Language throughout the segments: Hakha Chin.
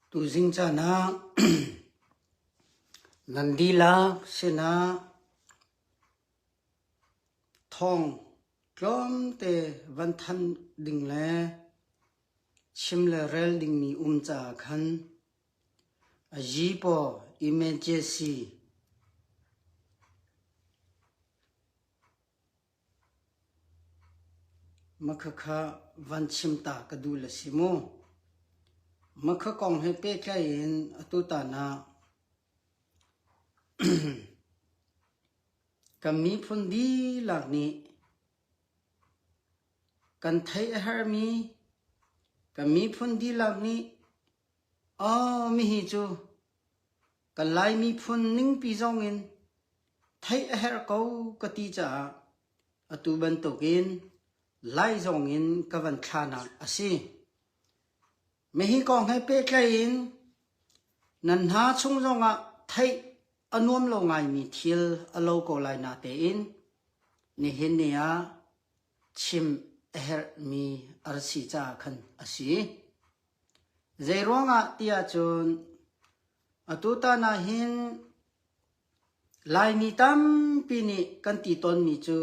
Tuzing caan ah nan dihlak sinah thawng tlawmte van thanh ding le chim le rel dingmi um caah khan a yipaw emergency Makhakha van chim ta ka duh le si mu. Makha kong he pehtlai in atutan ah kan miphun dihlak nih kan theih a herhmi kan miphun dihlak nih aw mihi cu kan Lai miphun ningpi zong in theih a herh ko ka ti caah atu bantukin Lai zong in ka van thlanak a si. Mihi kong he pehtlaih in nan hna chung zongah theih a nuam lo ngaimi thil a lo ko lai natein nihin ni ah chim a herhmi a ra si caah khan a si. Zeiruangah tiah cun atutan ah hin Laimi tampi nih kan ti tawnmi cu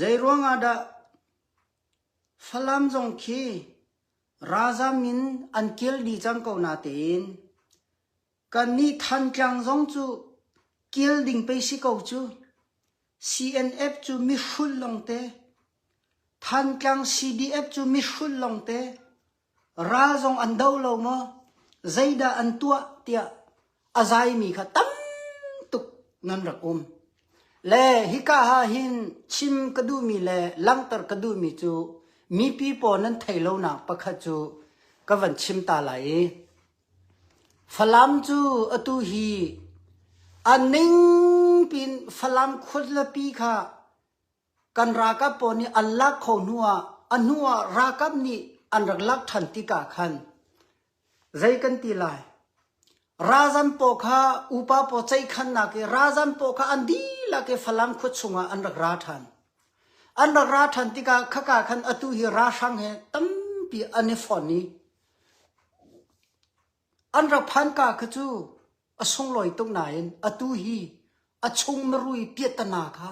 zeiruangah dah Falam zong khi ralzam in an kil dih cang ko natein kannih Thantlang zong cu kil ding pei si ko cu. CNF cu mihrulh lawngte, Thantlang CDF cu mihrulh lawngte, ral zong an do lo maw, zeidah an tuah tiah a zaimi kha tam tuk nan rak um. Le hika ah hin chim ka duhmi le langhter ka duhmi cu mipi pawl nan thei lonak pakhat cu ka van chim ta lai i Falam cu atu hi a ning piin Falam khualipi kha kan ralkap pawl nih an lak kho hnu ah a hnu ah ralkap nih an rak lak ṭhan tikah khan zei kan ti lai? Ralzam pawl kha upa pawl ceihkhannak i ralzam pawl kha an dihlak i Falam khua chungah an rak ra ṭhan. An rak ra ṭhan tikah khaka khan atu hi ralhrang he tampi an i fonh i An rak phanka kha cu a sunglawi tuk nain atu hi a chung marui piahtana kha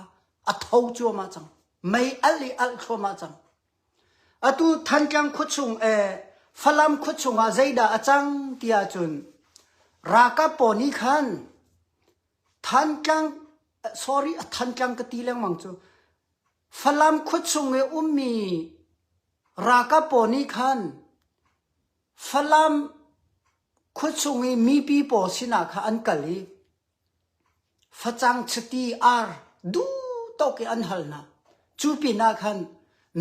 a tho cuahmah cang. Mei alh i alh thluahmah cang. Atu Thantlang khuachung eh Falam khuachung ah zeidah a cang ti ahcun ralkap pawl nih khan Thantlang sorry a Thantlang ka ti lengmang cu Falam khuachung i ummi ralkap pawl nih khan Falam khuachung i mipi pawl sinah kha an kal i facang chiti ar duhtawk i an hal hna. Cu pinah khan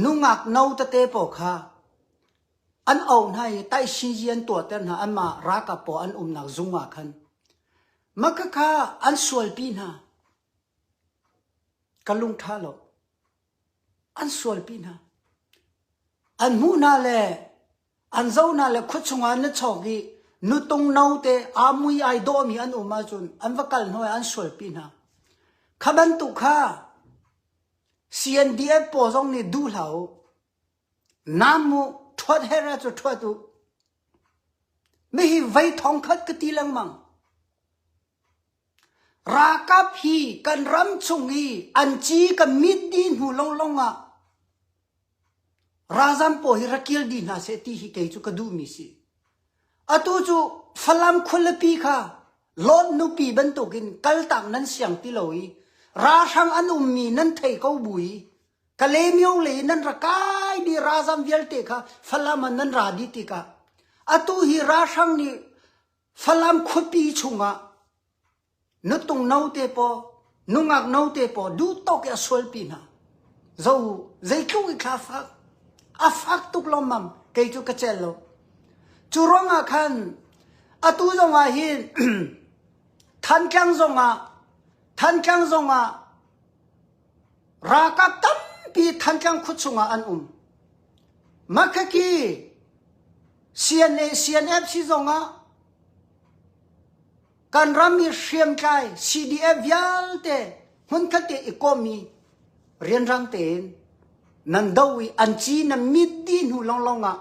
nungak no tete pawl kha an auh hna i taihsinzi an tuahter hna anmah ralkap pawl an umnak zung ah khan. Mah khakha an sualpi hna. Ka lung ṭha lo. An sualpi hna. An hmuh hna le an zoh hna le khua chungah na chawk i nutung note aa mui ai dawhmi an um ahcun an va kal hnu i an sualpi hna. Kha bantuk kha CNDF pawl zong nih duh hlah u. Nam mu ṭhuat her ah cu ṭhuat u. Mihi vei thong khat ka ti lengmang. Ralkap hi kan ram chung i an ci kan mit dih hnu longlong ah. Ralzam pawl hi rak kil dih hna seh ti hi kei cu ka duhmi si. Atu cu Falam khualipi kha Lot nupi bantukin kaltak nan siang ti lo i ralhrang an ummi nan thei ko bu i Kalaymyo lei nan ra kai dih ralzam vialte kha Falam ah nan ra dih tikah atu hi ralhrang nih Falam khuapi chungah Nutung note paw, nungak note paw duh tawk i a sualpi hna. Zo zeitluk i thla fak. A fak tuk lawmmam kei cu ka cel lo. Cu ruangah khan atu zongah hin Thantlang zongah Thantlang zongah ralkap tampi Thantlang khua chungah an um. Makhaki CNA CNF si zongah Kan ram i hriamtlai CDF vialte hmunkhat te i kawmmi rianrang tein nan do i an ci nan mit dih hnu lawnglawng ah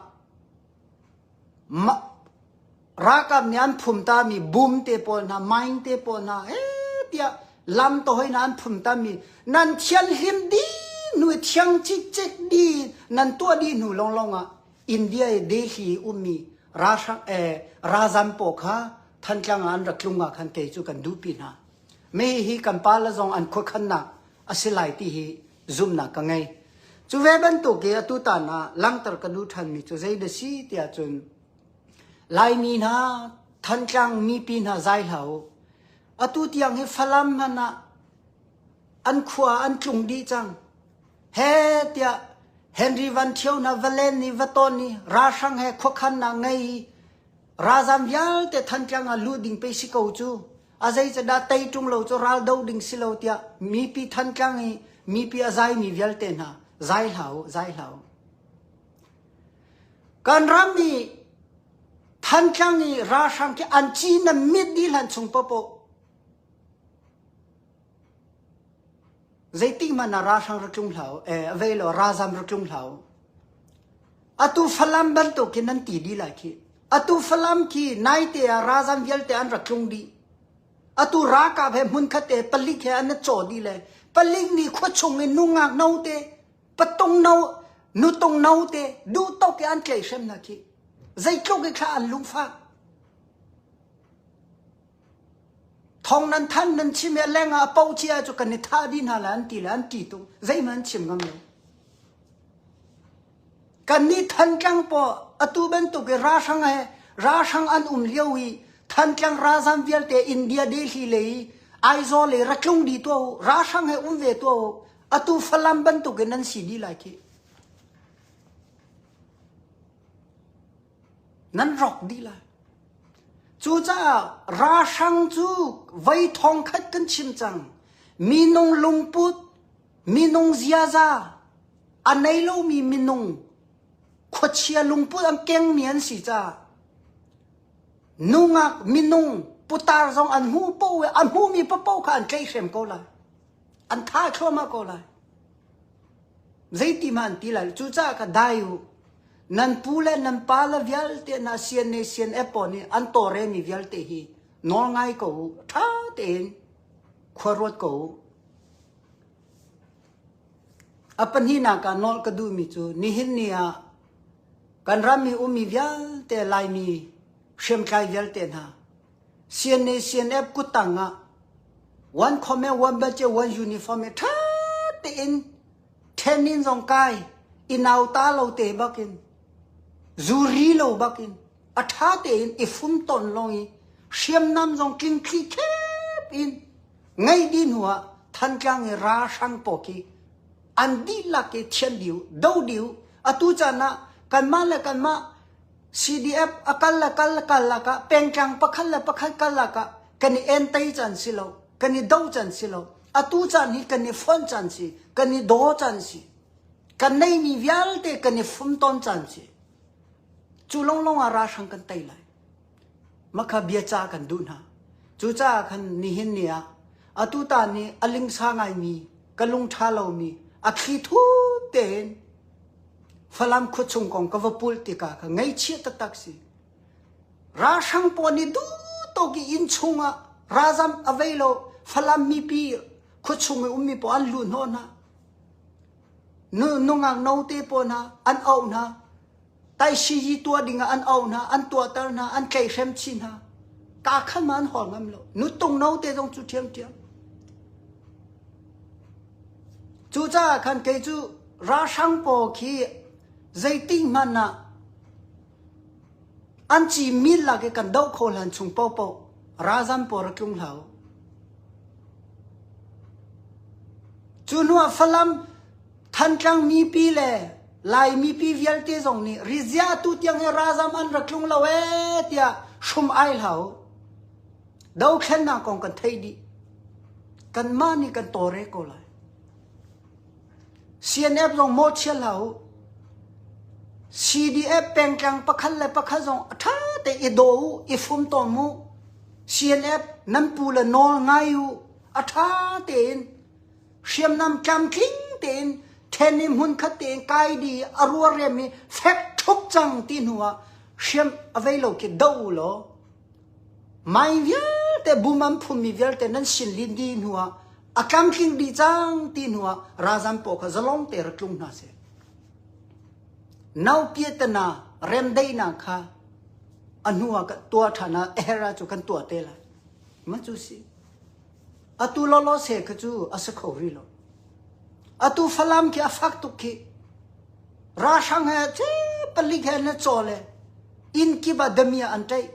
ralkap nih an phum tami bum te pawl hna mine te pawl hna he tiah lam tohoi na an phum tami nan thianhlim dih hnu i thiang cikcek dih nan tuah dih hnu lawnglawng ah India i Delhi i ummi ralhrang eh, ralzam pawl kha Thantlang ah an rak tlung ah khan kei cu kan duhpi hna. Me hi kan pa le zong an khuakhannak a si lai ti hi zumhnak ka ngei. Cu ve bantuk i atu tan ah langhter ka duh ṭhanmi cu zei dah si tiah cun Laimi hna Thantlang mipi hna zai hlah u. Atu tiang hi Falam hmanh ah an khua an tlung dih cang. He tiah Henry Van Thio hna va len i va tawn i ralhrang he khuakhannak ngei i ralzam vialte Thantlang ah luh ding pei si ko cu. A zeicadah tei ṭung lo cu ral do ding si lo tiah mipi Thantlang i mipi a zaimi vialte hna zai hlah u, zai hlah u. Kan ram i Thantlang i ralhrang khi an ci na mit dih hlan chung paohpaoh Zeitik hmanh ah ralhrang rak tlung hlah u, eh, vei lo ralzam rak tlung hlah u. Atu Falam bantuk khi nan ti dih lai khi. Atu Falam khi naite ah ralzam vialte an rak tlung dih. Atu ralkap he hmunkhat te palik he an caw dih le palik nih khuachung in nungak note, patung no, nutung note duh tok i an tlaihhrem hna khi. Zeitluk i thla an lungfak. Thong nan than nan chim i a leng ah a poh cia cu kan i thah dih hna lai an ti le an ṭi tuk. Zeihmanh an chim ngam lo. Kannih Thantlang paw atu bantuk i ralhrang he ralhrang an um lio i Thantlang ralzam vialte India Delhi lei Aizawl lei ra tlung dih tuah u ralhrang he um ve tuah u atu Falam bantuk in nan si dih lai khi. Nan rawk dih lai. Cucaah ralhrang cu voi thong khat kan chim cang. Minung lungput, minung ziaza, a nei lomi minung, khuachia lungput an kengmi an si caah nungak minung putar zong an hmuh paoh i a hmumi paohpaoh kha an tlaihhrem ko lai. An tha thluahmah ko lai. Zeiti hmanh an ti lai. Cucaah ka dai u. Nan pu le nan pa le vialte hna CNA CNF pawl nih an tawlrelmi vialte hi nawl ngai ko u. Ṭha tein khua ruat ko u. A pahnihnak ah nawl ka duhmi cu nihin ni ah kan ram i ummi vialte Laimi hriamtlai vialte hna CNA CNF kuttang ah one command one budget one uniform i ṭha tein Ṭhen zong kai i nauta lo te bakin zuri lo bakin a ṭha tein i fumton lawng i hriamnam zong tlingthli khep in ngei dih hnu ah Thantlang i ralhrang pawl khi an dihlak i thian dih u, do dih u. Atu caan ah kanmah le kanmah CDF a kal le kal le kal lakah pengtlang pakhat le pakhat kal lakah kan i entei caan si lo, kan i do caan si lo. Atu caan hi kan i fonh caan si, kan i daw caan si. Kan neimi vialte kan i fumton caan si. Cu lawnglawng ah ralhrang kan tei lai. Makha bia ca kan duh hna. Cucaah khan nihin ni ah atu ta nih a lingsa ngaimi, ka lung ṭha lomi, a thli thup tein Falam khuachung kong ka va pulh tikah ka ngaihchia taktak si. Ralhrang pawl nih duh tawk i inn chungah ralzam a vei lo Falam mipi khuachung i ummi pawl an luh hnawh hna. Nungak note pawl hna an auh hna. Taisiji tuah ding ah an auh hna, an tuahter hna, an tlaihhrem chih hna. Kaa khan ma an hawl ngam lo. Nutung note zong cu ṭhiamṭhiam. Cucaah khan kei cu ralhrang pawl khi zeitik hmanh ah an ci mil lak i kan doh khawh hlan chung paohpaoh ralzam pawl rak tlung hlah u. Cu hnuah Falam Thantlang mipi le Lai mipi vialte zong nih rizia atu tiang hi ralzam an rak tlung lo ee tiah hrum ai hlah u. Dothlennak kong kan theih dih. Kanmah nih kan tawlre ko lai. CNF zong mawhchiat hlah u. CDF pengtlang pakhat le pakhat zong a ṭha te i daw u, i fumtom u. CNF nan pu le nawl ngai u. A ṭha tein hriamnam tlamtling tein ṭhen i hmunkhat tein kai dih i a ruarem i fek ṭhup cang ti hnu ah hriam a vei lo khi doh u law Mai vialte bum an phummi vialte nan sin lin dih hnu ah a tlamtling dih cang ti hnu ah ralzam pawl kha zalong te ra tlung hna seh. Naupiatana remdaihnak kha a hnu ah tuah ṭhan ah a cu kan tuah te lai. Ma cu si. Atu lawlaw se kha cu a si kho rih lo. Atu Falam khi a fak tuk khi. Ralhrang he ce palik he na caw le inn kip ah damia an ṭaih.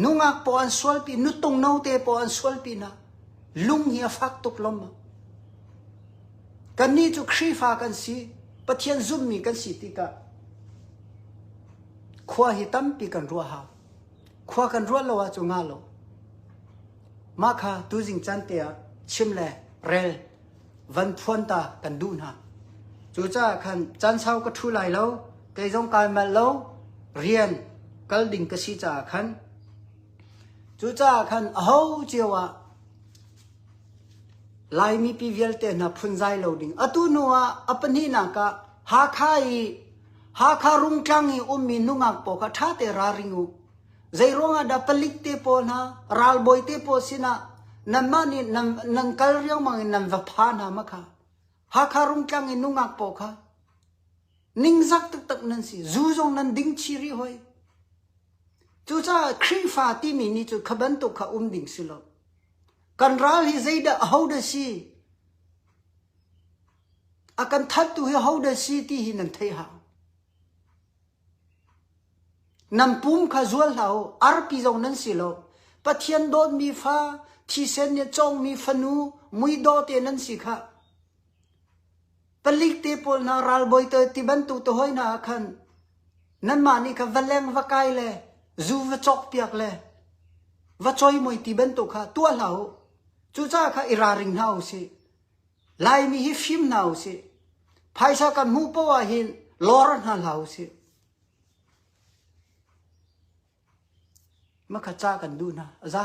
Nungak paw an sualpi, nutung note paw an sualpi na lung hi a fak tuk lom. Kannih cu Khrihfa kan si, Pathian zummi kan si tikah khua hi tampi kan ruah hau. Khua kan ruah lo ahcun nga lo. Mah kha tuzing caan te ah chim le rel van phuan ta kan duh hna. Cucaah khan caan sau ka ṭhu lai lo, kei zong kai malh lo, rian kal ding ka si caah khan. Cucaah khan aho cio ah Laimi pi vialte hna phunzai lo ding. Atu hnu ah a pahnihnak ah Hakha i Hakha Rungtlang i ummi nungak pawl kha ṭha te ralring u. Zeiruang ah dah palik te pawl hna, ralbawi te pawl sinah nanmah nih nan, nan kal riangmang in nan va pha hna ma kha? Hakha Rungtlang i nungak pawl kha ningzak taktak nan si. Zu zong nan ding chih rih hoi. Cucaah Khrihfa timi nih cu kha bantuk kha um ding si lo. Kan ral hi zeidah ahodah si? A kan thattu hi hodah si ti hi nan theih hau. Nan pum kha zual hlah u, arpi zong nan si lo. Pathian dawtmi fa, thisen nih cawngmi fanu, muidawh te nan si khah. Palik te pawl hna, ralbawi te ti bantuk te hoi hna ah khan nanmah nih kha va leng va kai le zu va cawkpiak le va chawimoi ti bantuk kha tuah hlah u. Cucaah kha i ralring hna u sih. Laimi hi fim hna usih. Phaisa kan hmuh poah ah hin lawr hna hlah usih. Makha ca kan duh hna. A za.